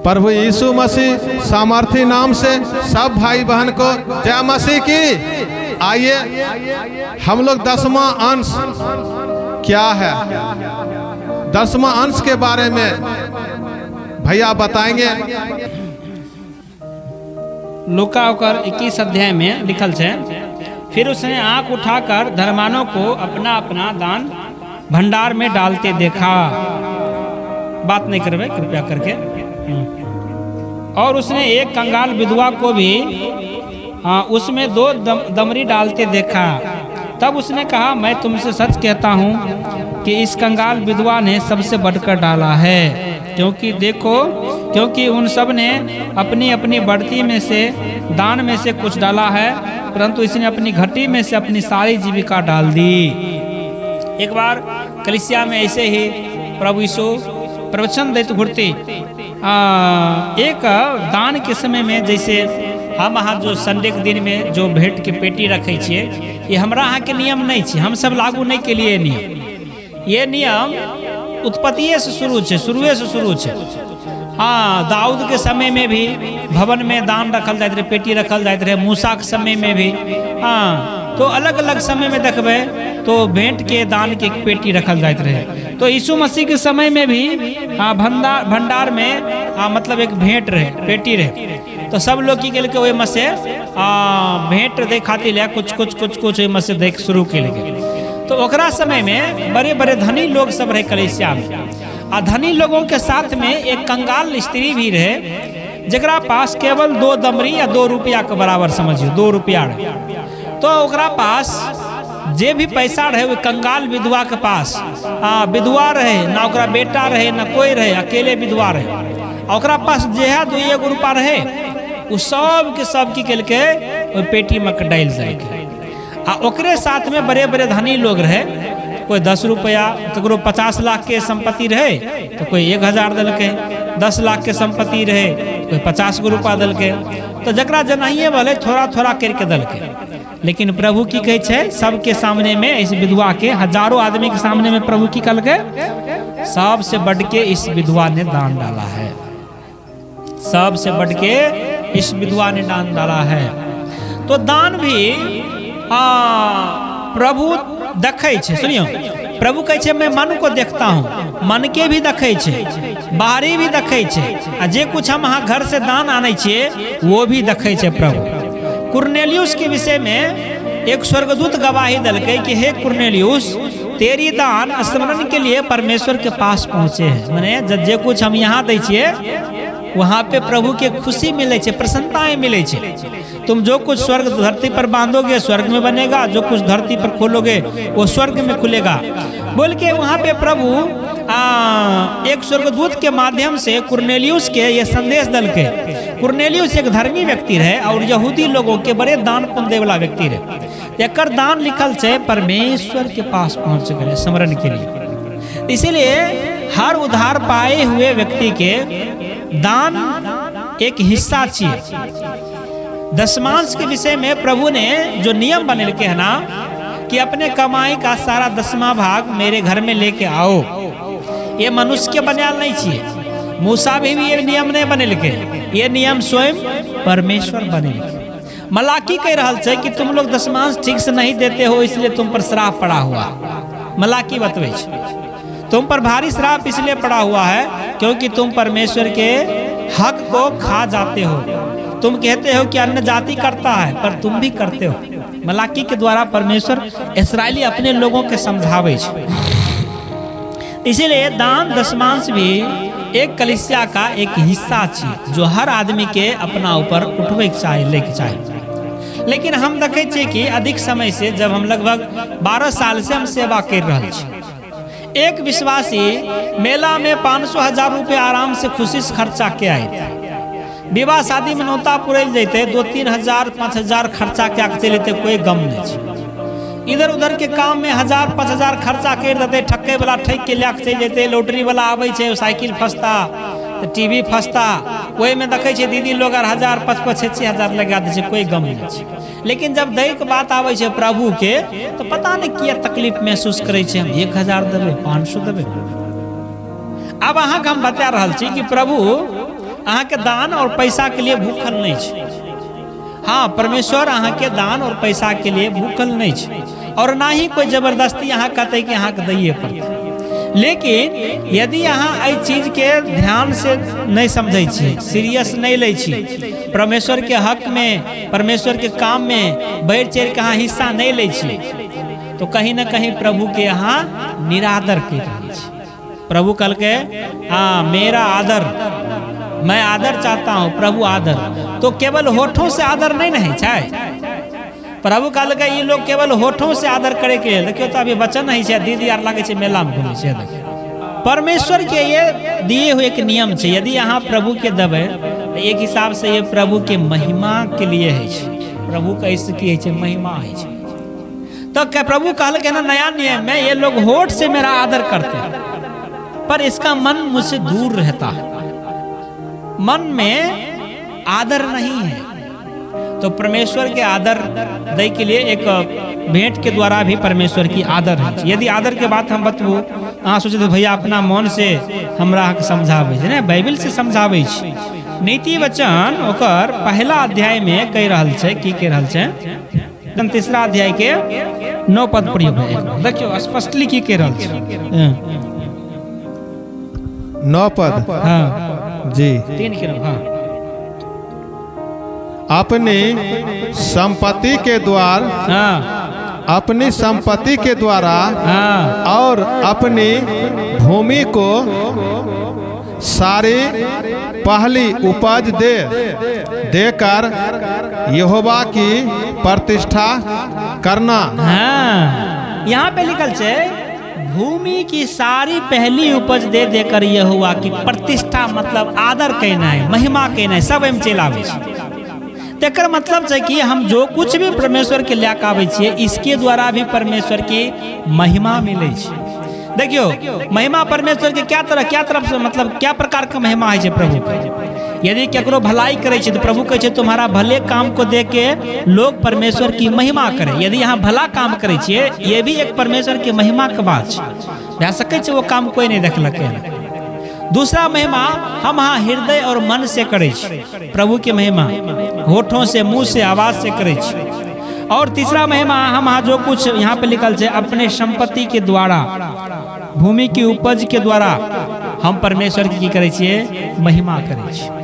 प्रभु यीशु मसीह सामर्थी नाम से सब भाई बहन को जय मसीह की। आइए हम लोग दसवां अंश क्या है, दसवां अंश के बारे में भैया बताएंगे। लूका ओकर 21 अध्याय में लिखल छै, फिर उसने आंख उठाकर धर्मानों को अपना अपना दान भंडार में डालते देखा। बात नहीं करबे कृपया करके। और उसने एक कंगाल विधवा को भी उसमें दो दमरी डालते देखा। तब उसने कहा, मैं तुमसे सच कहता हूँ कि इस कंगाल विधवा ने सबसे बढ़कर डाला है, क्योंकि देखो, क्योंकि उन सब ने अपनी अपनी बढ़ती में से दान में से कुछ डाला है, परंतु इसने अपनी घटी में से अपनी सारी जीविका डाल दी। एक बार कलिसिया में ऐसे ही प्रभु यीशु प्रवचन दैत घुरती एक दान के समय में, जैसे हम अहाँ जो संडे के दिन में जो भेंट के पेटी रखे छियै, ये हमरा अहाँ के नियम नहीं छै, हम सब लागू नहीं के लिए नियम। ये नियम उत्पत्तिये से शुरू छै, शुरुए से शुरू छै। हाँ, दाऊद के समय में भी भवन में दान रखल जाइत रहे, पेटी रखल जाइत रहे। मूसा के समय में भी, हाँ, तो अलग अलग समय में देखबै तो भेंट के दान के एक पेटी रखल जाइत रहे। तो यीशु मसीह के समय में भी, हाँ, भंडार भंडार में, हाँ, मतलब एक भेंट रहे, पेटी रहे। तो सब लोग की केलकै, ओहिमे से भेंट दै खातिर लए कुछ कुछ कुछ कुछ ओहिमे से दैके शुरू केलकै। तो ओकरा समय में बड़े बड़े धनी लोग सब रहे कलेसिया में, आ धनी लोगों के साथ में एक कंगाल स्त्री भी रहे, जकरा पास केवल 2 दमरी या 2 रुपया के बराबर समझियो, 2 रुपया रहे। तो ओकरा पास जे भी पैसा रहे, वो कंगाल विधवा के पास, विधवा रहे, ना ओकरा बेटा रहे ना कोई रहे, अकेले विधवा रहे। आ ओकरा पास जे है 2 एगो रुपा रहे, ओ सब के सब की केलकै, ओहि पेटी में के डालि देलकै। आ ओकरे साथ में बड़े बड़े धनी लोग रहे, कोई 10 रुपया, ककरो 50 लाख के संपत्ति रहे तो कोई 1000 देलकै, 10 लाख के संपत्ति रहे कोई 50 गो रुपा देलकै। तो जकरा जेनाहिए भेलै थोड़ा थोड़ा करके देलकै। लेकिन प्रभु की कहै छै, सबके सामने में इस विधवा के, हजारों आदमी के सामने में प्रभु की कहलकै, सबसे बढ़ के इस विधवा ने दान डाला है, सबसे बढ़ के इस विधवा ने दान डाला है। तो दान भी प्रभु देखै छै। सुनियो, प्रभु कहै छै, मैं मन को देखता हूँ। मन के भी देखै छै, बाहरी भी देखै छै, आ जे कुछ हम अहाँ घर से दान आनै छियै वो भी देखै छै प्रभु। कुरनेलियस के विषय में एक स्वर्गदूत गवाही देलकै कि हे कुरनेलियस, तेरी दान स्मरण के लिए परमेश्वर के पास पहुँचे हैं। माने जे कुछ हम यहाँ दै छियै वहाँ पे प्रभु के खुशी मिले छै, प्रसन्नताएं मिले छै। तुम जो कुछ स्वर्ग धरती पर बांधोगे स्वर्ग में बनेगा, जो कुछ धरती पर खोलोगे वो स्वर्ग में खुलेगा, बोल के वहाँ पे प्रभु एक स्वर्गदूत के माध्यम से कुरनेलियस के ये संदेश दलके। कुरनेलियस एक धर्मी व्यक्ति रहे और यहूदी लोगों के बड़े दान पुण्य दे वाला व्यक्ति रहे। एकर दान लिखल छै परमेश्वर के पास पहुँच गए स्मरण के लिए। इसीलिए हर उधार पाए हुए व्यक्ति के दान एक हिस्सा चाहिए। दशमांश के विषय में प्रभु ने जो नियम बनेलके है ना कि अपने कमाई का सारा दसवां भाग मेरे घर में लेके आओ, ये मनुष्य के बनायल नहीं चाहिए। मूसा भी ये नियम नहीं बनेलके, ये नियम स्वयं परमेश्वर बनेलके। मलाकी कह रहल छै कि तुम लोग दशमांश ठीक से नहीं देते हो, इसलिए तुम पर श्राप पड़ा हुआ। मलाकी बतबै छै, तुम पर भारी श्राप इसलिए पड़ा हुआ है क्योंकि तुम परमेश्वर के हक को खा जाते हो। तुम कहते हो कि अन्य जाति करता है, पर तुम भी करते हो। मलाकी के द्वारा परमेश्वर इसराइली अपने लोगों के समझावे छै। इसीलिए दान दशमांश भी एक कलिसिया का एक हिस्सा छी जो हर आदमी के अपना ऊपर उठबै के चाही, लै के चाही। लेकिन हम देखै छियै कि अधिक समय से जब हम लगभग 12 साल से हम सेवा कर रहल छी, एक विश्वासी मेला में 500 हजार रुपया आराम से खुशी से खर्चा के आए, विवाह शादी में नौता पुरैल जैते 2-3 हजार 5 हजार खर्चा कए के चलि एतै, कोई गम नहीं छै। इधर उधर के काम में 1000 5000 खर्चा कर देते, ठक्के वाला ठक के लए के चलि जेतै। लॉटरी वाला आबै छै, साइकिल फसता तऽ टीवी फसता, ओहिमे देखै छियै दीदी लोग आर 1000 5 5 6 6 हजार लगा दै छै, कोई गम नहि छै। लेकिन जब दै के बात आबै छै प्रभु के तऽ पता नहि किया तकलीफ महसूस करै छै, हम 1000 देबै, 500 देबै। आब अहाँके हम बता रहल छी कि प्रभु अहाँके दान और पैसा के लिए भूखल नहि छै। हाँ, परमेश्वर अहाँके दान और पैसा के लिए भूखल नहि छै और ना ही कोई जबरदस्ती अहाँ कहतै कि अहाँके दैए पड़तै। लेकिन यदि अहाँ एहि चीजके ध्यान से नहि समझै छी, सीरियस नहि लै छी, परमेश्वर के हक में, परमेश्वर के काम में बढ़ि चढ़ि के अहाँ हिस्सा नहि लै छी, तो कहीं ना कहीं प्रभु के अहाँ निरादर करि रहल छी। प्रभु कहलकै हाँ मेरा आदर, मैं आदर चाहता हूँ, प्रभु आदर। तो केवल होठों से आदर नहीं ने छै। प्रभु कहलकै ई लोग केवल होठों से आदर करे के। देखियो तो अभी वचन नहीं छै, दीदी आर लागै छै मेला में घूमै छै। देखियो परमेश्वर के ये दिए हुए एक नियम छै, यदि अहाँ प्रभु के देबै तो एक हिसाब से ये प्रभु के महिमा के लिए है छै। प्रभु के ऐसे की है छै, महिमा है छै। तो क्या प्रभु कहलकै ना नया नियम में ये लोग होठ से मेरा आदर करते हैं पर इसका मन मुझसे दूर रहता है, मन में आदर नहीं है। तो परमेश्वर के आदर दै के लिए एक भेंट के द्वारा भी परमेश्वर की आदर है। यदि आदर के बात हम बतबू, अहाँ सोचते भैया अपना मन से हमरा अहाँके समझाबै छै, ने बाइबिल से समझाबै छी। नीति वचन ओकर पहला अध्याय में कहि रहल छै, की कहि रहल छै, तीसरा अध्याय के 9 पद पढ़ियौ भाई, देखियौ स्पष्टली की कहि रहल छै। 9 पद। हाँ। जी। 3 के 9। हाँ। अपनी संपत्ति के द्वार, हाँ। अपनी संपत्ति के द्वारा, हाँ। और अपनी भूमि को सारी पहली उपज दे देकर यहोवा की प्रतिष्ठा करना। हाँ, यहाँ पे लिखल छै भूमि की सारी पहली उपज दे देकर यहोवा की प्रतिष्ठा, मतलब आदर केनाइ, महिमा केनाइ, सब एहिमे चलि आबै छै। तेकर मतलब छै कि हम जो कुछ भी परमेश्वर के लए कऽ आबै छियै, इसके द्वारा भी परमेश्वर की महिमा मिलै छै। देखियौ महिमा परमेश्वर के क्या तरह, क्या तरफ से, मतलब क्या प्रकार के महिमा होइ छै प्रभु के। यदि केकरो भलाई करै छै तो प्रभु कहै छै तुम्हारा भले काम को देख के लोग परमेश्वर की महिमा करे। यदि अहाँ भला काम करै छियै, ये भी एक परमेश्वर के महिमा के बात छै। भए सकै छै वो काम कोई नहीं देखलकै हन। दूसरा महिमा हम अहाँ हृदय और मन से करै छी प्रभु के महिमा, होठों से, मुंह से, आवाज से करै छी। और तीसरा महिमा हम अहाँ जो कुछ यहाँ पे लिखल छै अपने संपत्ति के द्वारा, भूमि की उपज के द्वारा हम परमेश्वर की करै छियै, महिमा करै छियै।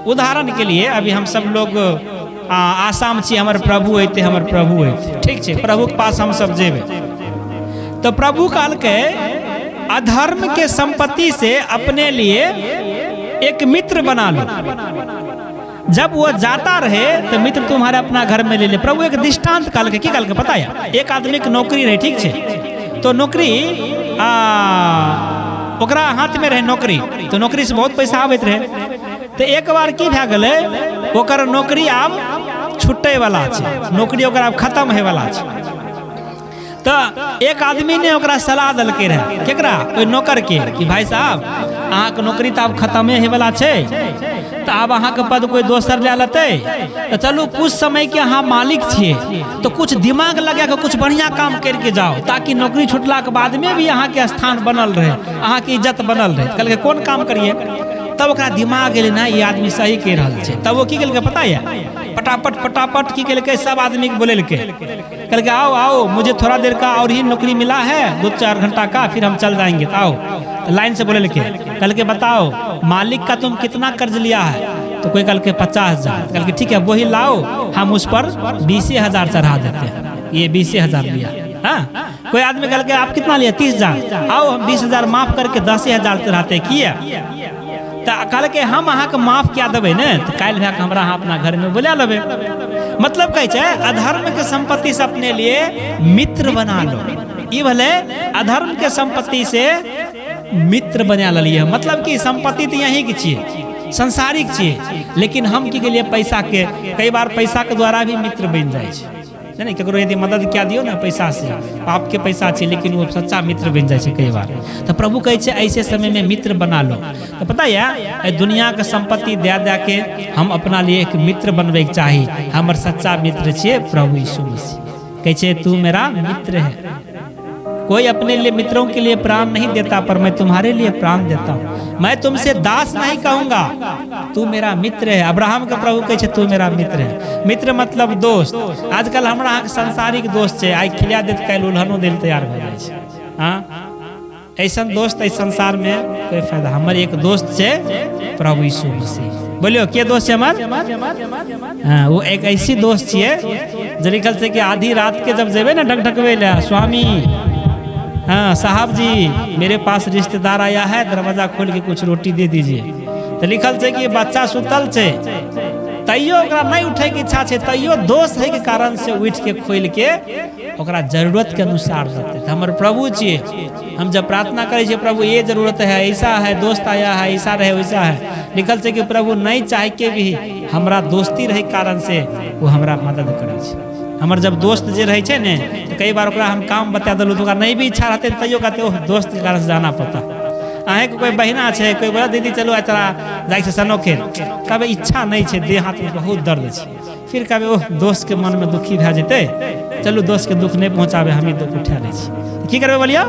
उदाहरण के लिए अभी हम सब लोग आसाम छी, हमर प्रभु अयतै, हमर प्रभु अयतै, ठीक छै, प्रभु के पास हम सब जेबै। तो प्रभु कहलकै अधर्म के संपत्ति से अपने लिए एक मित्र बना लो, जब वो जाता रहे तो मित्र तुम्हारे अपना घर में ले ले। प्रभु एक दृष्टांत कहलकै, की कहलकै पता है, एक आदमी के नौकरी रहे, ठीक छै, तो नौकरी ओकरा हाथ में रहे नौकरी, तो नौकरी से बहुत पैसा आबैत रहे। तो एक बार की भए गेलै, ओकर नौकरी आब छुटै वाला छै, नौकरी ओकर आब खत्म होय वाला छै। तो एक आदमी ने ओकरा सलाह देलकै रहे, केकरा, ओहि नौकर के, कि भाई साहब अहाँके नौकरी तऽ आब खत्मे होय वाला छै, तऽ आब अहाँके पद कोई दोसर लए लेतै, तऽ चलू कुछ समय के अहाँ मालिक छियै तो कुछ दिमाग लगा के कुछ बढ़िया काम करके जाओ, ताकि नौकरी छुटला के बाद में भी अहाँके स्थान बनल रहे, अहाँके इज्जत बनल रहे। कहलकै कोन काम करिए, तब ओकरा दिमाग एलै ना ई आदमी सही कहि रहल छै। तब वो की केलकै पता है, पटापट पटापट की केलकै, सब आदमी के बोलेलकै, कहलकै आओ आओ मुझे थोड़ा देर का और ही नौकरी मिला है, 2-4 घंटा का, फिर हम चल जाएंगे, तो आओ। तो लाइन से बोलेलकै, कहलकै बताओ मालिक का तुम कितना कर्ज लिया है, तो कोई कहलकै 50,000, कहलकै ठीक है वही लाओ, हम उस पर 20,000 चढ़ा देते हैं, ये 20,000 लिया। हाँ, कोई आदमी कहलकै आप कितना लिया, 30,000, आओ हम 20,000 माफ करके 10,000 चढ़ाते, किया। तऽ कहलकै हम अहाँके माफ कए देबै ने, तऽ काल्हि भए कऽ हमरा अहाँ अपना घरमे बोला लेबै। मतलब कहै छै अधर्म के संपत्ति से अपने लिए मित्र बना लो। ई भेलै अधर्म के संपत्ति से मित्र बना लेलियै, मतलब कि संपत्ति तऽ यहीं के छियै, संसारिक छियै, लेकिन हम की केलियै पैसा के, कई बार पैसा के द्वारा भी मित्र बनि जाइ छै, नहीं ककरो यदि मदद कए दियौ ने पैसा से, पाप के पैसा छै, लेकिन वो सच्चा मित्र बनि जाइ छै कई बार। तऽ प्रभु कहै छै ऐसे समय में मित्र बना लो। तऽ पता यऽ एहि दुनिया के संपत्ति दए दए के हम अपना लिए एक मित्र बनबैके चाही, हमर सच्चा मित्र छियै प्रभु यीशु मसीह। कहै छै तू मेरा मित्र है। कोई अपने लिए मित्रों के लिए प्राण नहीं देता, पर मैं तुम्हारे लिए प्राण देता हूँ। मैं तुमसे दास नहीं कहूँगा, तू मेरा मित्र है। अब्राहम के प्रभु कहै छै तू मेरा मित्र है। मित्र मतलब दोस्त। आजकल हमरा अहाँके सांसारिक दोस्त छै, आइ खिला देत काल्हि उल्हनो देल तैयार भए जाइ छै। हाँ, ऐसन दोस्त एहि संसार में कोई फायदा। हमर एक दोस्त छै प्रभु यीशु मसीह। बोलियो के दोस्त छै हमर? हाँ, वो एक ऐसी दोस्त छियै जे लिखल छै कि आधी रात के जब जेबै ने ढकढकबै लए, स्वामी हाँ साहब जी मेरे पास रिश्तेदार आया है, दरवाजा खोल के कुछ रोटी दे दीजिए। तो लिखल छै कि बच्चा सुतल छै तैयो ओकरा नहीं उठे के इच्छा छै, तैयो दोस्त है के कारण से उठ के खोल के ओकरा जरूरत के अनुसार देते। तो हमर प्रभु छियै, हम जब प्रार्थना करै छियै प्रभु ये जरूरत है, ऐसा है, दोस्त आया है, ऐसा रहे वैसा है, लिखल छै कि प्रभु नहीं चाह के भी हमरा दोस्ती रहे कारण से वो हमरा मदद करै छै। हमर जब दोस्त जे रहै छै ने, तो कई बार ओकरा हम काम बता देलहुँ तो ओकरा नहीं भी इच्छा रहतै तैयो कहते ओह दोस्त के कारण से जाना पड़ता। अहेंके कोई बहिना छै, कोई बोला दीदी चलू आइ तोरा जाइ छै सनोखेल, कहबै इच्छा नहीं छै, देह हाथमे बहुत दर्द छै, फिर कहबै ओह दोस्त के मनमे दुखी भए जेतै, चलू दोस्त के दुख नहीं पहुँचाबै, हमी दुख उठा लै छी। की करबै बोलियो?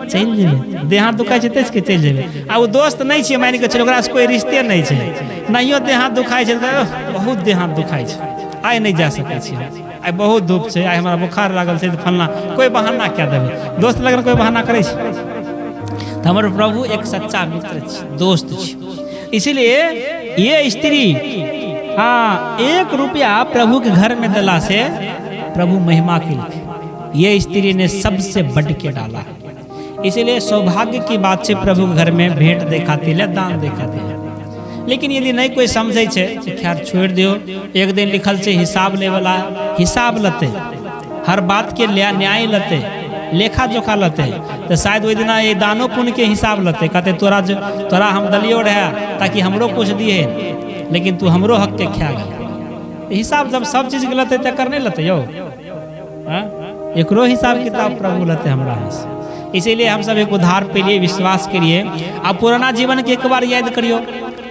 चलि जेबै, देह हाथ दुखाइ छै तैसे चलि जेबै। आ ओ दोस्त नहीं छियै मानि कऽ चलू, ओकरासँ कोई रिश्ते नहीं छै, नहियो देह हाथ दुखाइ छै तऽ बहुत देह हाथ दुखाइ छै, आइ नहीं जा सकै छी, आइ बहुत धूप छै, आइ हमरा बुखार लागल छै, फलना कोई बहाना कए देबै। दोस्त लगन कोई बहाना करै छै? तो हमर प्रभु एक सच्चा मित्र छी, दोस्त छी। इसीलिए ये स्त्री हाँ 1 रुपया प्रभु के घर में दिला से प्रभु महिमा के लिए ये स्त्री ने सबसे बढ़ के डाला। इसीलिए सौभाग्य की बात है प्रभु के घर में भेंट देखाती है, दान देखाती है। लेकिन यदि नहीं कोई समझे छे तो खैर छोड़ दियो। एक दिन लिखल छे हिसाब ले वाला हिसाब लते, हर बात के न्याय लते, लेखा जोखा लते, तो शायद वही दिना ये दानो पुण्य के हिसाब लते, कहते तोरा जो तोरा हम दलियो रहे ताकि हमरो कुछ दिए, लेकिन तू हमरो हक के खा गया। हिसाब जब सब चीज के लते तकर नहीं लते यो, हाँ एकरो हिसाब किताब प्रभु लते हमरा से। इसीलिए हम सब एक उधार पे लिए विश्वास के लिए आ पुराना जीवन के एक बार याद करियो,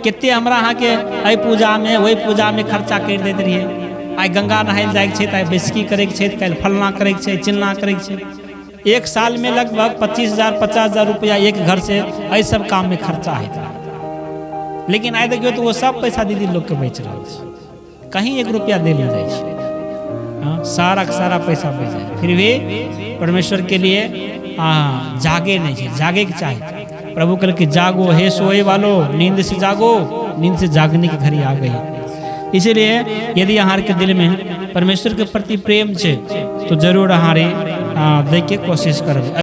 कते हमरा अहाँ के एहि पूजा में ओहि पूजा में खर्चा कर दैत रहिए। आइ गंगा नहाय लए जाइके छै तऽ आइ बैसकी करैके छै, काल्हि फलना करैके छै, चिलना करैके छै। एक साल में लगभग 25,000 50,000 रुपया एक घर से एहि सब काम में खर्चा होइत रहै। लेकिन आइ देखियौ तऽ ओ सब पैसा दीदी लोग के बचि रहल छै, कहीं 1 रुपया देल नहि जाइ छै। हाँ, सारा के सारा पैसा बचि जाइ। फिर भी परमेश्वर के लिए जागे नहीं छै, जागे के चाही। प्रभु कहल कि जागो हे सोए वालो, नींद से जागो, नींद से जागने की घड़ी आ गई। इसीलिए यदि अहाँ के दिल में परमेश्वर के प्रति प्रेम छै तो जरूर अहाँ दै के कोशिश करबै।